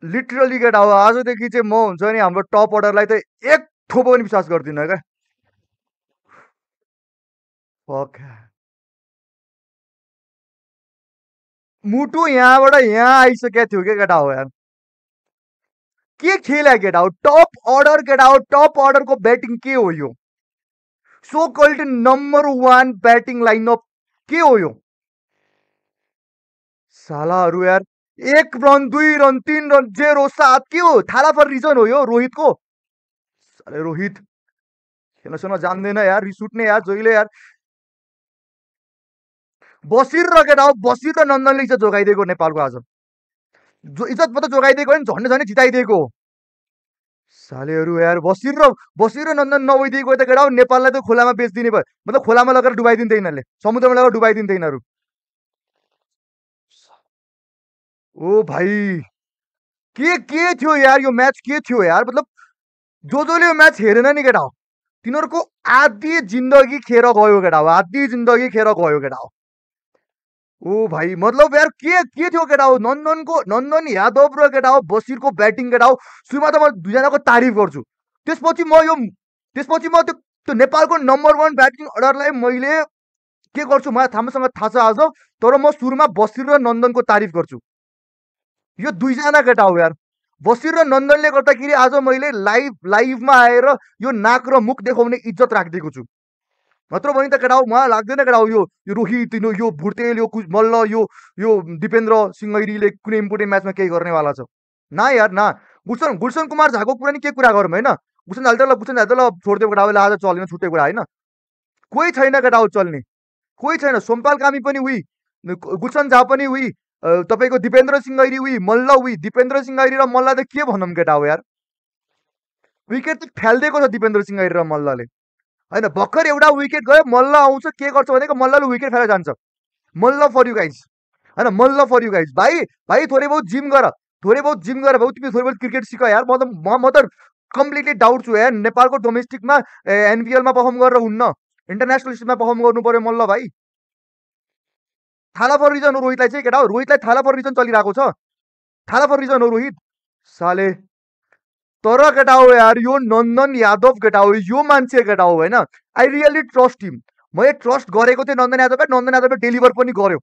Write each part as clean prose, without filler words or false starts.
Literally केटा हो आजदेखि चाहिँ म हुन्छ नि हाम्रो टप अर्डरलाई त एक थोपो पनि विश्वास गर्दिनँ क्या फक मुटु यहाँबाट यहाँ आइसकेको थियो क्या केटा हो यार के खेल्या केटा हो टप अर्डरको ब्याटिङ के हो यो so called number 1 batting lineup के हो यो सालाहरू यार 1 रन 2 रन 3 रन 0-7 के हो थाला फर रिजन हो यो रोहितको साले रोहित खेल्न जान्दैन यार रिस उठ्ने यार जहिले यार बसिर र केटा हो बसिर र नन्दनले इज्जत जोगाइदिएको नेपालको आज इज्जत मात्रै जोगाइदिएको होइन झन्डै झन्डै जिताइदिएको सालेहरू यार बसिर र नन्दन नभइदिएको त केटा हो नेपाललाई त खोलामा बेचिदिने भयो मतलब खोलामा लगेर डुबाइदिन्थे यिनीहरूले समुद्रमा लगेर डुबाइदिन्थे यिनीहरू ओ भाइ के थियो यार यो म्याच के थियो यार मतलब जसले यो म्याच हेरेन नि केटा हो तिनीहरूको आधी जिन्दगी खेर गयो केटा हो आधी जिन्दगी खेर गयो केटा हो ओ भाइ मतलब यार के थियो केटा हो नन्दन यादव र केटा हो बसिरको ब्याटिङ केटा हो सुरुमा त म दुईजनाको तारिफ गर्छु त्यसपछि म त्यो नेपालको नम्बर 1 ब्याटिङ अर्डरलाई मैले के गर्छु मलाई थाम्रोसँग थाहा छ आज तर म सुरुमा बसिर र नन्दनको तारिफ गर्छु यो दुईजना केटा हो यार बसिर र नन्दनले गर्दाखेरि आज मैले लाइभमा आएर यो नाक र मुख देखाउने इज्जत राखिदिएको छु नत्र भने त केटा हो मलाई लाग्दैन केटा हो यो रोहित यो भुर्तेल यो मल्ल यो दिपेन्द्र सिंहैरीले कुनै इम्पोर्टेन्ट म्याचमा केही गर्नेवाला छ ना यार ना गुलसन कुमार झाको कुरा नि के कुरा गरौँ होइन गुलसन झाले ल छोडिदियो केटा हो आज चलेन छुट्टै कुरा होइन कोही छैन केटा हो चल्ने कोही छैन सोमपाल कामी पनि उही गुलसन झा पनि उही तपाईँको दिपेन्द्र सिंह ऐरी उही मल्ल उही दिपेन्द्र सिंह ऐरी र मल्ल त के भनौँ केटा हो यार विकेट त फ्यालिदिएको छ दिपेन्द्र सिंह ऐरी र मल्लले होइन भर्खर एउटा विकेट गयो मल्ल आउँछ के गर्छ भनेको मल्लले विकेट फेरेर जान्छ मल्ल फर यु गाइज होइन मल्ल फर यु गाइज भाइ थोरै बहुत जिम गर भाउ तिमी थोरै बहुत क्रिकेट सिक यार म त कम्प्लिटली डाउट छु यार नेपालको डोमेस्टिकमा एनपिएलमा पर्फर्म गरेर हुन्न इन्टरनेसनल स्टेजमा पर्फर्म गर्नु पर्यो मल्ल भाइ थाला फर रिजन हो रोहितलाई चाहिँ केटा हो रोहितलाई थाला फर रिजन चलिरहेको छ थाला फर रिजन हो रोहित साले तर केटा हो यार यो नन्दन यादव केटा हो यो मान्छे केटा हो होइन आई रियली ट्रस्ट हिम मैले ट्रस्ट गरेको थिएँ नन्दन यादवले डेलिभर पनि गर्यो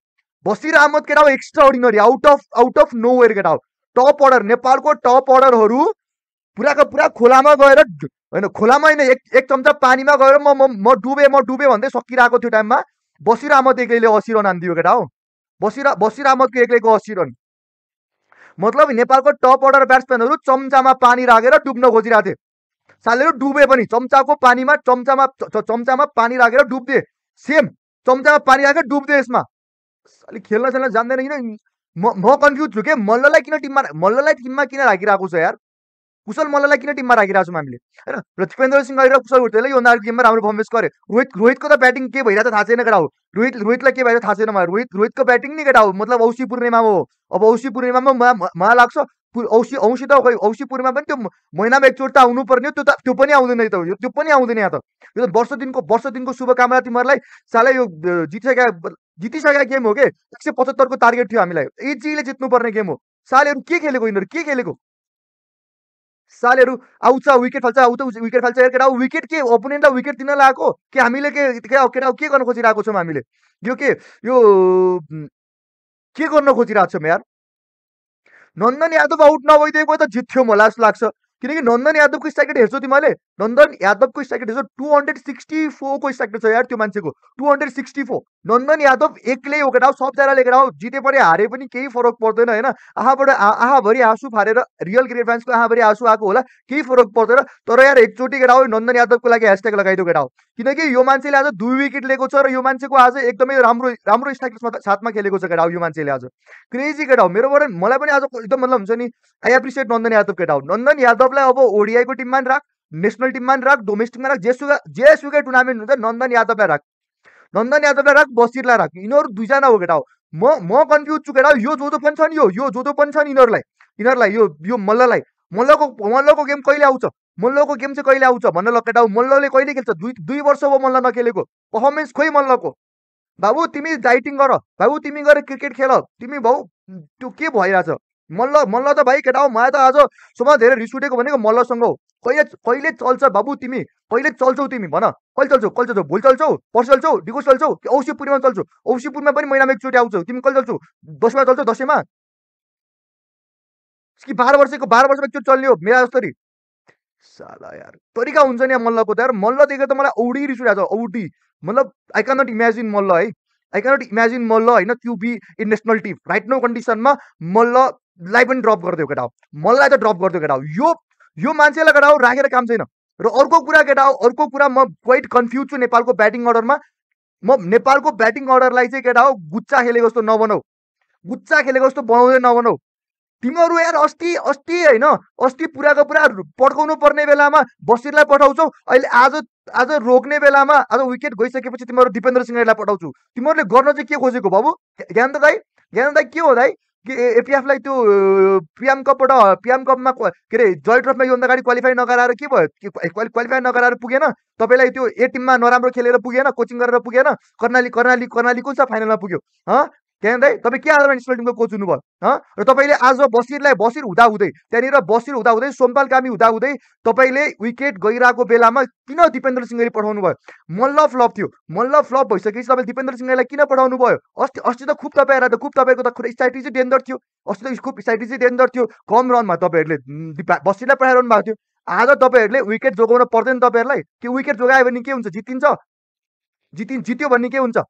बसिर अहमद केटा हो extraordinary out of nowhere केटा हो टप अर्डर नेपालको टप अर्डरहरू पुराको पुरा खोलामा गएर होइन खोलामा होइन एक चम्चा पानीमा गएर म डुबे भन्दै सकिरहेको थियो टाइममा बसिर अहमद एक्लैले 80 रन हानिदियो केटा हो बसिर अहमदको एक्लैको 80 रन मतलब नेपालको टप अर्डर ब्याट्सम्यानहरू चम्चामा पानी राखेर डुब्न खोजिरहेको थिए सालेहरू डुबे पनि चम्चाको पानीमा चम्चामा पानी राखेर डुब्दे सेम चम्चामा पानी राखेर डुब्दे यसमा अलिक खेल्न जान्दैन किन म कन्फ्युज छु के मल्ललाई टिममा किन राखिरहेको छ यार कुशल मल्ललाई किन टिममा राखिरहेको छौँ हामीले होइन र दिपेन्द्र सिंह ऐरी र कुशल भुटेलले योभन्दा गेममा राम्रो पर्फर्मेन्स गरे रोहितको त ब्याटिङ के भइरहेको थाहा छैन केटा हो रोहितलाई के भइरहेको थाहा छैन मलाई रोहितको ब्याटिङ नि केटा हो मतलब औँसी पूर्णिमामा हो अब औँसी पूर्णिमामा मलाई लाग्छ औँसी त खै औँसी पूर्णिमा पनि त्यो महिनामा एकचोटि त आउनुपर्ने हो त्यो पनि आउँदैन त्यो पनि आउँदैन यहाँ त यो त वर्ष दिनको शुभकामना तिमीहरूलाई सालै यो जितिसकेका गेम हो के 175 को टार्गेट थियो हामीलाई इजीले जित्नुपर्ने गेम हो सालेहरू के खेलेको यिनीहरू के खेलेको सालेहरू आउँछ विकेट फाल्छ यार केटा विकेट के ओपोनेन्टलाई विकेट दिन लगाएको कि हामीले केटा के गर्न खोजिरहेको छौँ हामीले यो के गर्न खोजिरहेको छौँ यार नन्दन यादव आउट नभइदिएको त जित्थ्यो मलाई जस्तो लाग्छ किनकि नन्दन यादवको स्ट्राइक रेट हेर्छौ तिमीले नन्दन यादवको स्ट्राइक रेट हेर्छौ 264 को स्ट्राइक रेट छ यार त्यो मान्छेको 264 नन्दन यादव एक्लै हो केटा सबजनाले केटा जिते पनि हारे पनि केही फरक पर्दैन होइन आहाभरि आँसु फारेर रियल क्रिकेट फ्यान्सको आहाभरि आँसु आएको होला केही फरक पर्दैन तर यार एकचोटि केटा नन्दन यादवको लागि ह्यासट्याग लगाइदियो केटा किनकि यो मान्छेले आज 2 विकेट लिएको छ र यो मान्छेको आज एकदमै राम्रो स्ट्राइक साथमा खेलेको छ केटा यो मान्छेले आज क्रेजी केटा हो मेरोबाट मलाई पनि आज एकदम मतलब हुन्छ नि आई एप्रिसिएट नन्दन यादव केटा नन्दन यादवलाई अब ओडिआईको टिममा राख नेसनल टिममा राख डोमेस्टिकमा राख जेसुकै टुर्नामेन्ट हुन्छ नन्दन यादवलाई राख बसिरलाई राख यिनीहरू दुईजना हो केटा म कन्फ्युज छु केटा यो जोदो पनि छ नि यो जोदो पनि छ नि यिनीहरूलाई यो मल्लको गेम कहिले आउँछ मल्लको गेम चाहिँ कहिले आउँछ भन्न ल केटा मल्लले कहिले खेल्छ 2 वर्ष हो मल्ल नखेलेको पर्फर्मेन्स खोइ मल्लको बाबु तिमी डाइटिङ गर बाबु तिमी गएर क्रिकेट खेल तिमी भाउ त्यो के भइरहेछ मल्ल त भाइ केटा हो, मलाई त आज सबभन्दा धेरै रिस उठेको भनेको मल्लसँग हो। कहिले कहिले चल्छ बाबु तिमी, कहिले चल्छौ तिमी भन, कहिले चल्छौ, भोलि चल्छौ, पर्सि चल्छौ कि औसी चल्छौ कि औसी पूर्णिमा चल्छौ? औसी पूर्णिमा पनि महिनामा एकचोटि आउँछौ, तिमी कहिले चल्छौ? दसैँमा चल्छौ? दसैँमा कि 12 वर्षमा एकचोटि चल्ने हो मेरा जस्तरी? साला यार तरिका हुन्छ नि यार मल्लको त यार। मल्ल देखेर त मलाई औडी रिस उठेको छ, औडी। मतलब I can not imagine Malla है, I can not imagine Malla होइन त्यो be in national team right no कन्डिसनमा। मल्ललाई पनि ड्रप गरिदियो केटा हो, मल्ललाई त ड्रप गरिदियो केटा हो। यो मान्छेलाई केटा हो राखेर काम छैन। र अर्को कुरा केटा हो, अर्को कुरा म क्वाइट कन्फ्युज छु नेपालको ब्याटिङ अर्डरमा। म नेपालको ब्याटिङ अर्डरलाई चाहिँ केटा हो गुच्चा खेलेको जस्तो नबनाऊ, गुच्चा खेलेको जस्तो बनाउँदै नबनाऊ। तिमीहरू यार अस्ति अस्ति होइन, अस्ति पुराको पुरा पड्काउनु पर्ने बेलामा बसिरलाई पठाउँछौ, अहिले आज आज रोक्ने बेलामा आज विकेट गइसकेपछि तिमीहरू दिपेन्द्र सिंहलाई पठाउँछौ। तिमीहरूले गर्न चाहिँ के खोजेको बाबु? ज्ञान दाई, ज्ञान दाई के हो दाई? कि एपिएफलाई त्यो पिएम कपबाट पिएम कपमा के अरे जय ट्रफमा योभन्दा अगाडि क्वालिफाई नगराएर के भयो? क्वालिफाई नगराएर पुगेन? तपाईँलाई त्यो ए टिममा नराम्रो खेलेर पुगेन, कोचिङ गरेर पुगेन? कर्णाली कर्णाली कर्णाली कुन छ फाइनलमा पुग्यो? ज्ञान दाई तपाईँ के आधारमा नेसनल टिमको कोच हुनुभयो? र तपाईँले आज बसिर हुँदाहुँदै त्यहाँनिर बसिर हुँदाहुँदै सोमपाल कामी हुँदाहुँदै तपाईँले विकेट गइरहेको बेलामा किन दिपेन्द्र सिंहलाई पठाउनु भयो? मल्ल फ्लप थियो, मल्ल फ्लप भइसकेपछि तपाईँले दिपेन्द्र सिंहलाई किन पठाउनु भयो? अस्ति अस्ति त खुब तपाईँहरूको त स्ट्राटेजी डेन्जर थियो, अस्ति त खुब स्ट्राटेजी डेन्जर थियो। कम रनमा तपाईँहरूले बसिरलाई पठाइरहनु भएको थियो। आज तपाईँहरूले विकेट जोगाउन पर्दैन तपाईँहरूलाई? कि विकेट जोगायो भने के हुन्छ? जित्यो भन्ने के हुन्छ?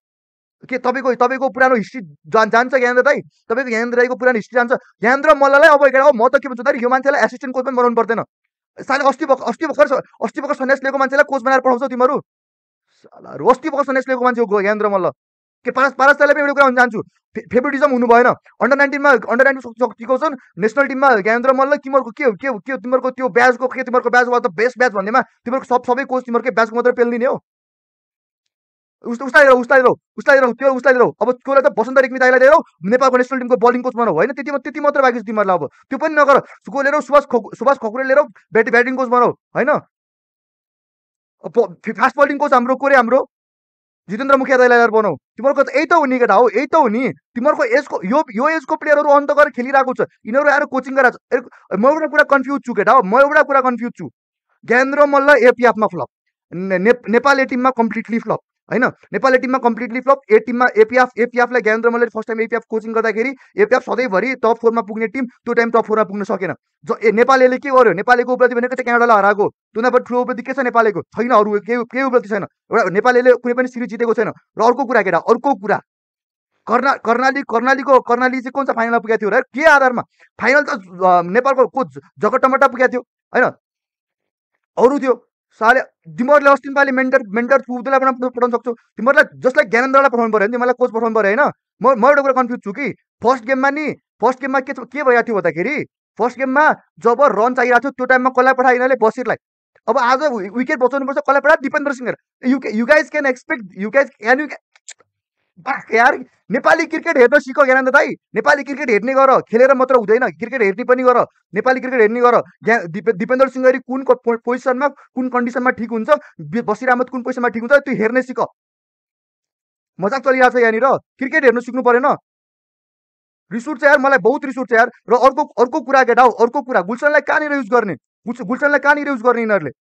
के तपाईँको पुरानो हिस्ट्री जान्छ ज्ञानेन्द्र दाई? तपाईँको ज्ञानेन्द्र दाईको पुरानो हिस्ट्री जान्छ? ज्ञानेन्द्र मल्ललाई अब म त के भन्छु दाइ, यो मान्छेलाई एसिस्टेन्ट कोच पनि बनाउनु पर्दैन। साले अस्ति भर्खर सन्यास लिएको मान्छेलाई कोच बनाएर पठाउँछौ तिमीहरू? सालाहरू अस्ति भर्खर सन्यास लिएको मान्छे हो ज्ञानेन्द्र मल्ल। के पारस दाइलाई पनि एउटा कुरा भन्न चाहन्छु, फेभरेटिजम हुनु भएन। अन्डर 19 सकिएको छन् नेसनल टिममा ज्ञानेन्द्र मल्ल। तिमीहरूको के तिमीहरूको त्यो ब्याजको के तिमीहरूको ब्याज वा त बेस्ट ब्याज भन्नेमा तिमीहरूको सबै कोच तिमीहरूकै ब्याजको मात्रै पेलिदिने हो? उसलाई रौ। अब त्यसलाई त बसन्त रेग्मी दाइलाई लिएर नेपालको नेसनल टिमको बलिङ कोच बनाऊ होइन? त्यति मात्र बाँकी छ तिमीहरूलाई। अब त्यो पनि नगर, लिएर सुभाष खकुरे लिएर ब्याटिङ कोच बनाऊ होइन? फास्ट बलिङ कोच हाम्रो को रे? हाम्रो जितेन्द्र मुखिया दाइलाई लिएर बनाऊ। तिमीहरूको त यही त हो नि केटा हो, यही त हो नि। तिमीहरूको एजको यो एजको प्लेयरहरू अन्त गरेर खेलिरहेको छ, यिनीहरू आएर कोचिङ गरेर। म एउटा कुरा कन्फ्युज छु केटा हो, म एउटा कुरा कन्फ्युज छु। ज्ञानेन्द्र मल्ल एपिएफमा फ्लप, नेपाल ए टिममा कम्प्लिटली फ्लप होइन? नेपाल ए टिममा कम्प्लिटली फ्लप। ए टिममा एपिएफलाई ज्ञानेन्द्र मल्लले फर्स्ट टाइम एपिएफ कोचिङ गर्दाखेरि एपिएफ सधैँभरि टप 4मा पुग्ने टिम, त्यो टाइम टप 4मा पुग्न सकेन। नेपालले के गर्यो? नेपालीको उपलब्धि भनेको चाहिँ क्यानाडालाई हराएको। त्योभन्दा ठुलो उपलब्धि के छ नेपालीको? छैन, अरू केही उपलब्धि छैन। एउटा नेपालीले कुनै पनि सिरिज जितेको छैन। र अर्को कुरा केटा, अर्को कुरा कर्णाली चाहिँ कुन चाहिँ फाइनलमा पुगेको थियो र? के आधारमा? फाइनल त नेपालको कोच जगत टमाटा पुगेको थियो होइन? अरू थियो। साले तिमीहरूले अस्ति पालि मेन्टर थ्रुलाई पठाउन सक्छौ। तिमीहरूलाई जसलाई ज्ञानेन्द्रलाई पठाउनु पऱ्यो भने तिमीलाई कोच पठाउनु पऱ्यो होइन? म एउटा कुरा कन्फ्युज छु कि फर्स्ट गेममा के भइरहेको थियो भन्दाखेरि, फर्स्ट गेममा जब रन चाहिरहेको थियो त्यो टाइममा कसलाई पठायो यिनीहरूले? बसिरलाई। अब आज विकेट बचाउनुपर्छ, कसलाई पठायो? Dipendra Singh. You guys can expect यार नेपाली क्रिकेट हेर्न सिक ज्ञानेन्द्र दाई। नेपाली क्रिकेट हेर्ने गर, खेलेर मात्र हुँदैन, क्रिकेट हेर्ने पनि गर। नेपाली क्रिकेट हेर्ने गर। दिपेन्द्र सिंह कुन पोजिसनमा कुन कन्डिसनमा ठिक हुन्छ, बसिर अहमद कुन पोजिसनमा ठिक हुन्छ, त्यो हेर्ने सिक। मजाक चलिरहेको छ यहाँनिर, क्रिकेट हेर्नु सिक्नु परेन? रिस उठ्छ यार, मलाई बहुत रिस उठ्छ यार। र अर्को कुरा केटा हो, अर्को कुरा गुलसनलाई कहाँनिर युज गर्ने? गुलसनलाई कहाँनिर युज गर्ने यिनीहरूले?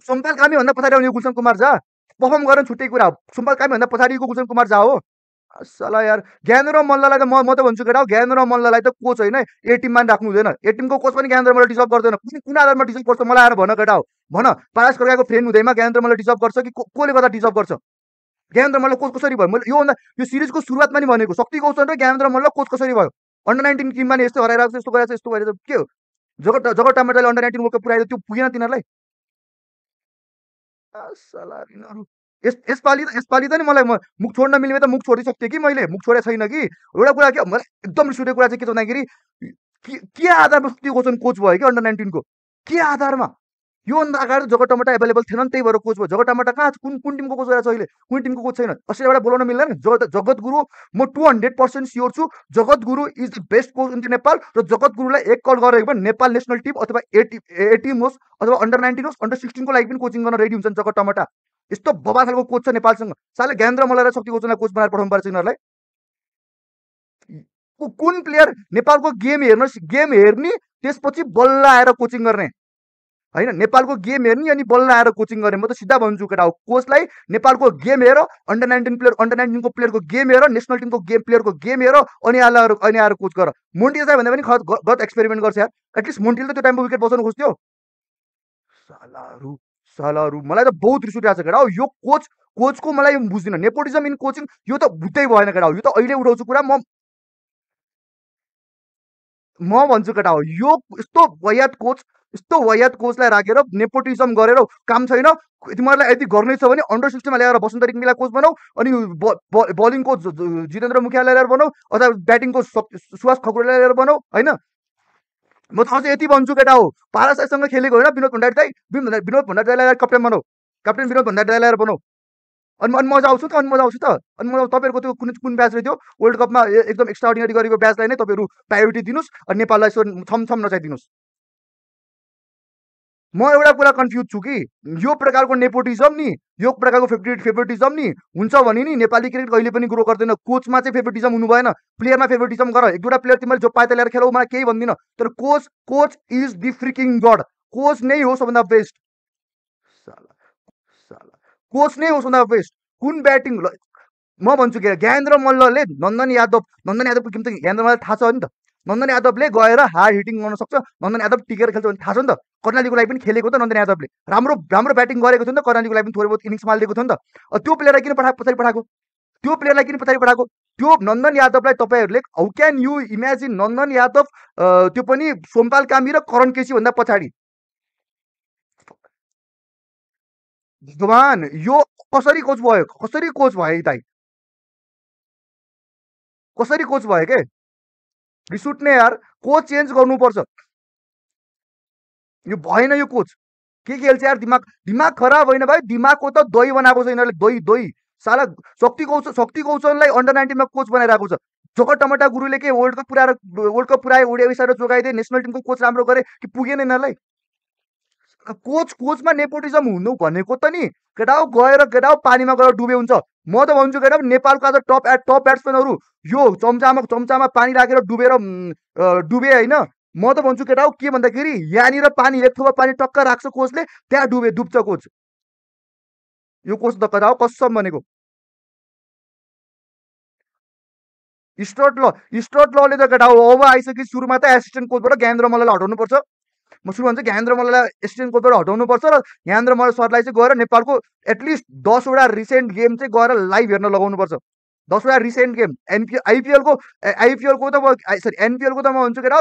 सोमपाल कामी भन्दा पछाडि आउने गुलसन कुमार झा पर्फर्म गर्न छुट्टै कुरा हो। सोमपाल कामी भन्दा पछाडिको गुलसन कुमार झा हो। साला यार ज्ञानेन्द्र मल्ललाई त म त भन्छु केटा हो, ज्ञानेन्द्र मल्ललाई त कोच होइन ए टिममा राख्नु हुँदैन। ए टिमको कोच पनि ज्ञानेन्द्र मल्ल डिजर्भ गर्दैन। कुन आधारमा डिजर्भ गर्छ मलाई आएर भन केटा हो, भन। पारस खड्काको फ्रेन्ड हुँदैमा ज्ञानेन्द्र मल्ल डिजर्भ गर्छ कि कोले गर्दा डिजर्भ गर्छ? ज्ञानेन्द्र मल्ल कोच कसरी भयो? मैले यो सिरिजको सुरुवातमा नि भनेको, शक्ति गौचन र ज्ञानेन्द्र मल्ल कोच कसरी भयो? अन्डर 19 टिममा नि यस्तो हराइरहेको छ, यस्तो गरेर यस्तो गरेर के हो? जगत टमाटाले अन्डर 19 वर्ल्ड कप पुऱ्यायो, त्यो पुगेन तिनीहरूलाई? यसपालि त नि मलाई मुख छोड्न मिल्ने त मुख छोडिसक्थेँ कि मैले, मुख छोडेको छैन कि। एउटा कुरा के मलाई एकदम रिस उठेको कुरा चाहिँ के छ भन्दाखेरि, के आधारमा शक्ति गौचन कोच भयो कि अन्डर 19 को? के आधारमा? योभन्दा अगाडि जगत टमाटा एभाइलेबल थिएन, त्यही भएर कोच भयो। जगत टमाटा कहाँ छ? कुन टिमको कोच गरेको छ अहिले? कुन टिमको कोच छैन? अस्ट्रेलियाबाट बोलाउन मिल्दैन? जगत गुरु म 200% स्योर छु, Jagat Guru is the best coach in Nepal. र जगत गुरुलाई एक कल गरेको पनि नेपाल नेसनल टिम अथवा ए टिम होस् अथवा अन्डर 19 होस्, अन्डर 16 को लागि पनि कोचिङ गर्न रेडी हुन्छन् जगत टमाटा। यस्तो बबा खालको कोच छ नेपालसँग। साले ज्ञानेन्द्र मल्ल र शक्ति गौचनलाई कोच बनाएर पठाउनु पर्छ यिनीहरूलाई। कुन प्लेयर नेपालको गेम हेर्ने त्यसपछि बल्ल आएर कोचिङ गर्ने होइन, नेपालको गेम हेर्ने अनि बल्ल आएर कोचिङ गर्ने। म त सिधा भन्छु केटा हो, कोचलाई नेपालको गेम हेर, अन्डर 19 प्लेयरको गेम हेर, नेसनल टिमको प्लेयरको गेम हेर, अनि आएर कोच गर। मोन्टिल भन्दा पनि गलत एक्सपेरिमेन्ट गर्छ यार। एटलिस्ट मोन्टिल त त्यो टाइममा विकेट बचाउनु खोज्थ्यो। सालाहरू सालाहरू मलाई त बहुत रिस उठिरहेको छ केटा हो। यो कोचको मलाई बुझ्दिनँ, नेपोटिजम इन कोचिङ यो त भुत्तै भएन केटा हो। यो त अहिले उठाउँछु कुरा म भन्छु केटा हो, यो यस्तो वयात कोचलाई राखेर नेपोटिजम गरेर काम छैन। तिमीहरूलाई यदि गर्नै छ भने अन्डर 16मा ल्याएर वसन्त रिग्मीलाई कोच बनाऊ, अनि बलिङ कोच जितेन्द्र मुखियालाई ल्याएर बनाऊ, अथवा ब्याटिङ कोच सुभाष खकुरेलाई ल्याएर बनाऊ होइन। म त अझै यति भन्छु केटा हो, पारासाईसँग खेलेको होइन विनोद भण्डारी दाई, विनोद भण्डारी दाईलाई क्याप्टेन बनाऊ, क्याप्टेन विनोद भण्डारी दाईलाई ल्याएर बनाऊ। अनि मजा आउँछ त, अनि तपाईँहरूको त्यो कुन ब्याच थियो वर्ल्ड कपमा एकदम एक्स्ट्रा अर्डिनरी गरेको ब्याचलाई नै तपाईँहरू प्रायोरिटी दिनुहोस्, अनि नेपाललाई यसो छम नचाइदिनुहोस्। म एउटा कुरा कन्फ्युज छु कि यो प्रकारको नेपोटिजम नि, यो प्रकारको फेभरेटिजम नि हुन्छ भने नि नेपाली क्रिकेट कहिले पनि ग्रो गर्दैन। कोचमा चाहिँ फेभरेटिजम हुनु भएन, प्लेयरमा फेभरेटिजम गर। एक दुईवटा प्लेयर तिमीले जो पाए ल्याएर खेलाऊ, मलाई केही भन्दिनँ, तर coach is the freaking God. Coach नै हो सबभन्दा बेस्ट। साला कोच नै हो सबभन्दा बेस्ट। कुन ब्याटिङ म भन्छु के, ज्ञानेन्द्र मल्लले नन्दन यादवको गेम त ज्ञानेन्द्र मल्ललाई थाहा छ नि त। नन्दन यादवले गएर हार्ड हिटिङ गर्न सक्छ, नन्दन यादव टिकेर खेल्छ भने थाहा छ नि त। कर्णालीको लागि पनि खेलेको त नन्दन यादवले, राम्रो ब्याटिङ गरेको थियो नि त, कर्णालीको लागि पनि थोरै बहुत इनिङ्स मालिदिएको थियो नि त। त्यो प्लेयरलाई किन पछाडि पठाएको? त्यो नन्दन यादवलाई तपाईँहरूले हाउ क्यान यु इमेजिन नन्दन यादव, त्यो पनि सोमपाल कामी र करण केसी भन्दा पछाडि? भगवान, यो कसरी कोच भयो दाइ? कसरी कोच भयो के? रिस उठ्ने यार। कोच चेन्ज गर्नुपर्छ। यो भएन यो कोच। के खेल्छ यार, दिमाग खराब होइन भाइ, दिमागको त दही बनाएको छ यिनीहरूले, दही। साला शक्ति कौशललाई अन्डर 19मा कोच बनाइरहेको छ। जोकर टमाटा गुरुले के वर्ल्ड कप पुऱ्याए, ओडिआई जोगाइदिए, नेसनल टिमको कोच राम्रो गरे कि पुगेन यिनीहरूलाई? कोचमा नेपोटिजम हुनु भनेको त नि केटा हो, गएर पानीमा गएर डुबे हुन्छ। म त भन्छु केटा, नेपालको आज टप ब्याट्सम्यानहरू यो चम्चामा पानी राखेर डुबे होइन। म त भन्छु केटा हो, के भन्दाखेरि यहाँनिर पानी एक थोपा पानी टक्क राख्छ कोचले, त्यहाँ डुब्छ कोच। यो कोच त केटा हो कसम भनेको। स्टुअर्ट लले त केटा हो अब आइसक्यो। सुरुमा त एसिस्टेन्ट कोचबाट ज्ञानेन्द्र मल्ललाई हटाउनुपर्छ। म सुरु भन्छ ज्ञानेन्द्र मल्ललाई एसिस्टेन्ट कोचबाट हटाउनुपर्छ र ज्ञानेन्द्र मल्ल सरलाई चाहिँ गएर नेपालको एटलिस्ट 10वटा रिसेन्ट गेम चाहिँ गएर लाइभ हेर्न लगाउनुपर्छ। 10वटा रिसेन्ट गेम आइपिएलको त एनपिएलको त म भन्छु केटा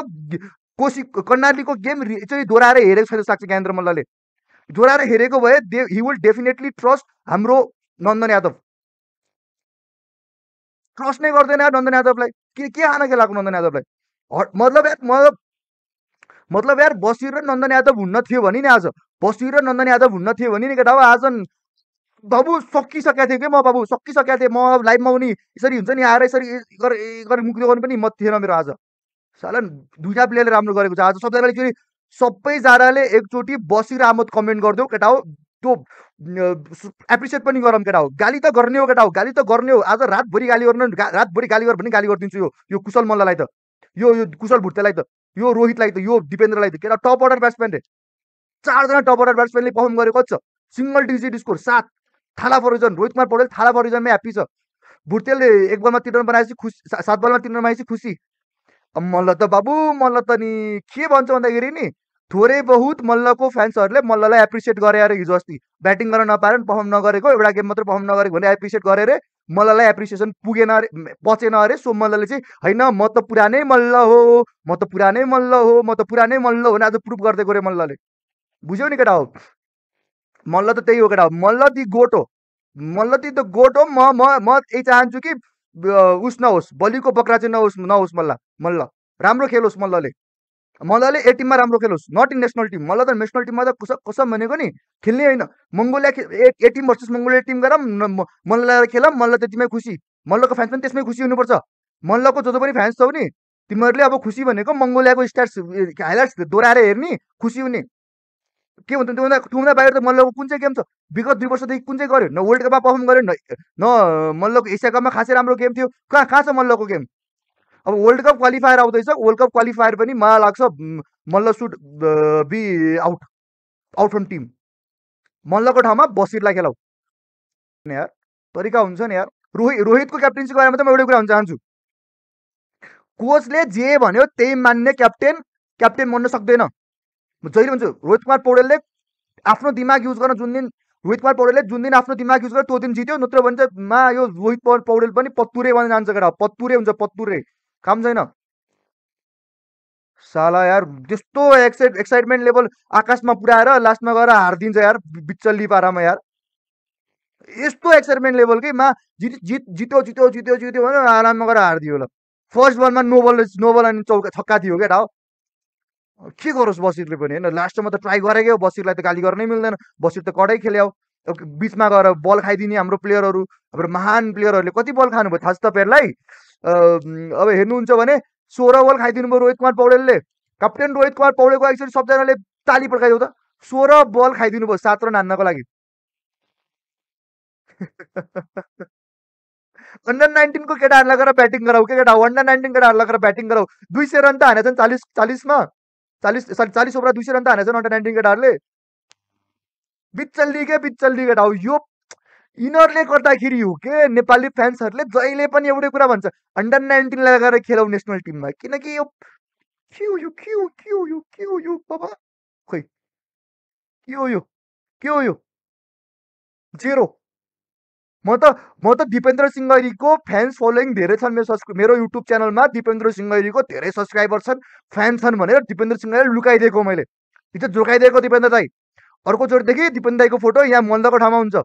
कर्णालीको गेम चाहिँ दोहोऱ्याएर हेरेको छैन जस्तो लाग्छ ज्ञानेन्द्र मल्लले। दोहोऱ्याएर हेरेको भए हि विल डेफिनेटली ट्रस्ट हाम्रो नन्दन यादव। ट्रस्ट नै गर्दैन यार नन्दन यादवलाई। के हाना खेलाएको नन्दन यादवलाई? मतलब यार बसिर नन्दन यादव हुन्न थियो भने नि, आज बसिर नन्दन यादव हुन्न थियो भने नि केटा आज बाबु सकिसकेको थियो कि म, बाबु सकिसकेको थिएँ म। लाइभमा पनि यसरी हुन्छ नि, आएर यसरी गरेर मुख देखाउनु पनि मत थिएन मेरो आज। साला दुईटा प्लेयरले राम्रो गरेको छ आज। सबैजनाले एकचोटि बसिर आमोद कमेन्ट गरिदेऊ केटा हो, त्यो एप्रिसिएट पनि गरौँ केटा हो। गाली त गर्ने हो केटा हो, गाली त गर्ने हो। आज रातभरि गाली गर भने गाली गरिदिन्छु। यो कुशल मल्ललाई त, यो कुशल भुट्टेलाई त, यो रोहितलाई त, यो दिपेन्द्रलाई त, केटा टप अर्डर ब्याट्सम्यान रे। 4जना टप अर्डर ब्याट्सम्यानले पर्फर्म गरेको छ। सिंगल डिजिट स्कोर 7 थाला फरिजन। रोहित कुमार पौडेल थाला फरिजनमै ह्याप्पी छ। भुट्टेलले 1 बलमा 3 रन बनाएपछि खुसी, 7 बलमा 3 रन बनाएपछि खुसी। मल्ल त बाबु, मल्ल त नि के भन्छ भन्दाखेरि नि, थोरै बहुत मल्लको फ्यान्सहरूले मल्ललाई एप्रिसिएट गरे अरे हिजो अस्ति। ब्याटिङ गर्न नपाएर पर्फर्म नगरेको, एउटा गेम मात्र पर्फर्म नगरेको भने एप्रिसिएट गरे अरे। मल्ललाई एप्रिसिएसन पुगेन अरे, बचेन अरे। सो मल्लले चाहिँ होइन म त पुरानै मल्ल हो भने आज प्रुभ गर्दै गयो मल्लले। बुझ्यौ नि केटा हो? मल्ल त त्यही हो केटा हो, मल्ल दि गोट हो। म यही चाहन्छु कि उस नहोस्, बलिको बक्रा चाहिँ नहोस् मल्ल राम्रो खेलोस्। मल्लले ए टिममा राम्रो खेलोस्, not in national team. Malla त नेसनल टिममा त कसम भनेको नि खेल्ने होइन। Mongolia A team versus Mongolia team गरौँ, मल्ललाई खेलौँ, मल्ल त्यतिमै खुसी। मल्लको फ्यान्स पनि त्यसमै खुसी हुनुपर्छ। मल्लको जो पनि फ्यान्स छौ नि, तिमीहरूले अब खुसी भनेको मङ्गोलियाको स्ट्याट्स हाइलाइट्स दोहोऱ्याएर हेर्ने, खुसी हुने। के भन्छ त्योभन्दा बाहिर त मल्लको कुन चाहिँ गेम छ? विगत 2 वर्षदेखि कुन चाहिँ गर्यो? न वर्ल्ड कपमा पर्फर्म गर्यो, न मल्लको एसिया कपमा खासै राम्रो गेम थियो। कहाँ छ मल्लको गेम? अब वर्ल्ड कप क्वालिफायर आउँदैछ, वर्ल्ड कप क्वालिफायर पनि मलाई लाग्छ Malla should be out out from team. मल्लको ठाउँमा बसिरलाई खेलाउ नि यार, तरिका हुन्छ नि यार। रोहितको क्याप्टेन्सीको बारेमा त म एउटै कुरा भन्न चाहन्छु, कोचले जे भन्यो त्यही मान्ने क्याप्टेन, क्याप्टेन बन्न सक्दैन। म जहिले भन्छु रोहित कुमार पौडेलले आफ्नो दिमाग युज गर्न जुन दिन रोहित कुमार पौडेलले जुन दिन आफ्नो दिमाग युज गर्यो त्यो दिन जित्यो, नत्र भने चाहिँ यो रोहित पौडेल पनि पत्तुरे बन्न जान्छ केटा, पत्तुरे हुन्छ, पत्तुरे काम छैन साला यार। त्यस्तो एक्साइटमेन्ट लेभल आकाशमा पुऱ्याएर लास्टमा गएर हारिदिन्छ यार बिचल्ली पारामा यार। यस्तो एक्साइटमेन्ट लेभल कि जित्यो जित्यो जित्यो जित्यो भने आराममा गएर हारिदियो ल। फर्स्ट बलमा नो बल अनि छक्का थियो केटा हो। के गरोस् बसिरले पनि होइन, लास्टमा त ट्राई गरेकै हो, बसिरलाई त गाली गर्नै मिल्दैन, बसिर त कडै खेल्यो। बिचमा गएर बल खाइदिने हाम्रो प्लेयरहरू, हाम्रो महान प्लेयरहरूले कति बल खानुभयो थाहा छ तपाईँहरूलाई? अब हेर्नुहुन्छ भने 16 बल खाइदिनु भयो रोहित कुमार पौडेलले। क्याप्टेन रोहित कुमार पौडेलको एकचोटि सबजनाले ताली पड्काइदियो त। 16 बल खाइदिनु भयो 7 रन हान्नको लागि। अन्डर 19 को केटाहरूलाई गएर ब्याटिङ गराऊ के केटा, अन्डर 19 केटाहरूलाई गएर ब्याटिङ गराऊ। 200 रन त हानेछन् 40 ओभर 200 रन त हानेछन् अन्डर 19 केटाहरूले। बिचल्ली केटा हो यो। यिनीहरूले गर्दाखेरि हो के नेपाली फ्यान्सहरूले जहिले पनि एउटै कुरा भन्छ, अन्डर 19लाई गएर खेलाउ नेसनल टिममा, किनकि यो के हो यो बाबा, खोइ के हो यो जेरो। म त दिपेन्द्र सिंह गैरीको फ्यान्स फलोइङ धेरै छन् मेरो युट्युब च्यानलमा। दिपेन्द्र सिंह गैरीको धेरै सब्सक्राइबर छन्, फ्यान छन् भनेर दिपेन्द्र सिंह गैरी लुकाइदिएको मैले, इज्जत जोगाइदिएको दिपेन्द्र दाई। अर्कोचोटिदेखि दिपेन्द्र दाईको फोटो यहाँ मल्लको ठाउँमा हुन्छ।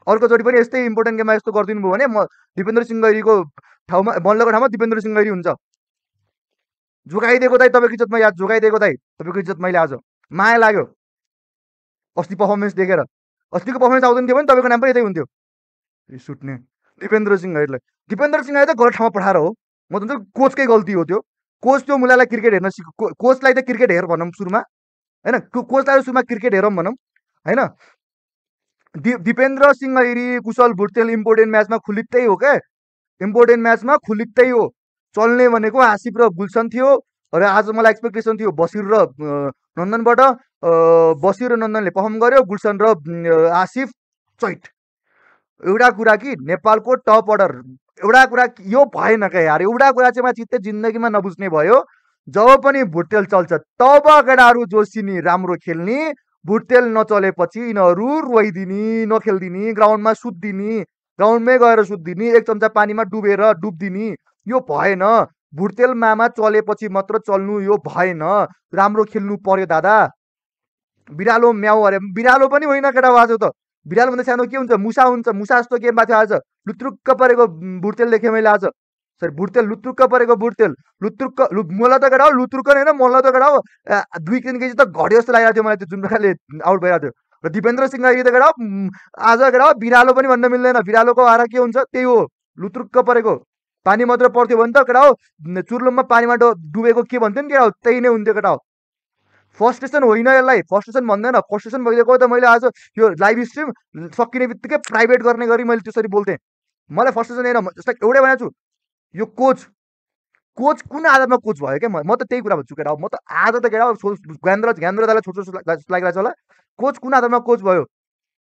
अर्कोचोटि पनि यस्तै इम्पोर्टेन्ट गेममा यस्तो गरिदिनु भयो भने म दिपेन्द्र सिंह गैरीको ठाउँमा, मल्लको ठाउँमा दिपेन्द्र सिंह गैरी हुन्छ। जोगाइदिएको दाई, तपाईँको इज्जत मैले आज जोगाइदिएको दाई, तपाईँको इज्जत मैले आज। माया लाग्यो अस्ति पर्फर्मेन्स देखेर। अस्तिको पर्फर्मेन्स आउँदैन थियो भने तपाईँको नाम पनि यतै हुन्थ्यो। रिस उठ्ने दिपेन्द्र सिंह गैरीलाई, दिपेन्द्र सिंह गैरी त गलत ठाउँमा पठाएर हो। म त कोचकै गल्ती हो त्यो। कोच त्यो मुलालाई क्रिकेट हेर्न कोचलाई त क्रिकेट हेर भनौँ सुरुमा होइन, कोचलाई सुरुमा क्रिकेट हेरौँ भनौँ होइन। दिपेन्द्र सिंह गैरी, कुशल भुटेल इम्पोर्टेन्ट म्याचमा खुलित्तै हो क्या, इम्पोर्टेन्ट म्याचमा खुलित्तै हो। चल्ने भनेको आसिफ र गुलसन थियो र आज मलाई एक्सपेक्टेसन थियो बसिर र नन्दनबाट। बसिर र नन्दनले पर्फर्म गर्यो, गुलसन र आसिफ चैट। एउटा कुरा कि नेपालको टप अर्डर, एउटा कुरा यो भएन क्या यार, एउटा कुरा चाहिँ म चित्तै जिन्दगीमा नबुझ्ने भयो। जब पनि भुटेल चल्छ तब केटाहरू जोसिनी राम्रो खेल्ने, भुटेल नचलेपछि यिनीहरू रोइदिने, नखेल्दिने, ग्राउन्डमा सुत्दिने, ग्राउन्डमै गएर सुत्दिने, एक चम्चा पानीमा डुब्दिने। यो भएन। भुटेल मामा चलेपछि मात्र चल्नु, यो भएन। राम्रो खेल्नु पर्यो दादा। बिरालो म्याउ अरे, बिरालो पनि होइन केटा आज त। बिरालो भन्दा सानो के हुन्छ, मुसा हुन्छ। मुसा जस्तो गेम भएको थियो आज। लुत्रुक्क परेको भुटेल देखेँ मैले आज। सरी भुटेल लुत्रुक्क परेको भुटेल, मलाई त केटा हो लुत्रुक्क होइन, मलाई त केटा हो 2-3 केजी त घट्यो जस्तो लागिरहेको थियो मलाई, त्यो जुन प्रकारले आउट भइरहेको थियो। र दिपेन्द्र सिंह गैरी त केटा आज केटा बिरालो पनि भन्न मिल्दैन। बिरालोको आरा के हुन्छ त्यही हो, लुत्रुक्क परेको। पानी मात्र पर्थ्यो भने त केटा हो चुर्लुममा पानीमा डुबेको के भन्थ्यो नि केटा हो, त्यही नै हुन्थ्यो केटा हो। फ्रस्ट्रेसन होइन यसलाई, फ्रस्ट्रेसन भन्दैन। फ्रस्ट्रेसन भइदिएको त मैले आज यो लाइभ स्ट्रिम सकिने बित्तिकै प्राइभेट गर्ने गरी मैले त्यसरी बोल्थेँ। मलाई फ्रस्ट्रेसन होइन, जस्तै एउटै भनेको छु, यो कोच कुन आधारमा कोच भयो क्या? म त त्यही कुरा भन्छु केटा। म त आज त केटा ज्ञानेन्द्र दालाई छोड्छु लागिरहेको छ होला। कोच कुन आधारमा कोच भयो?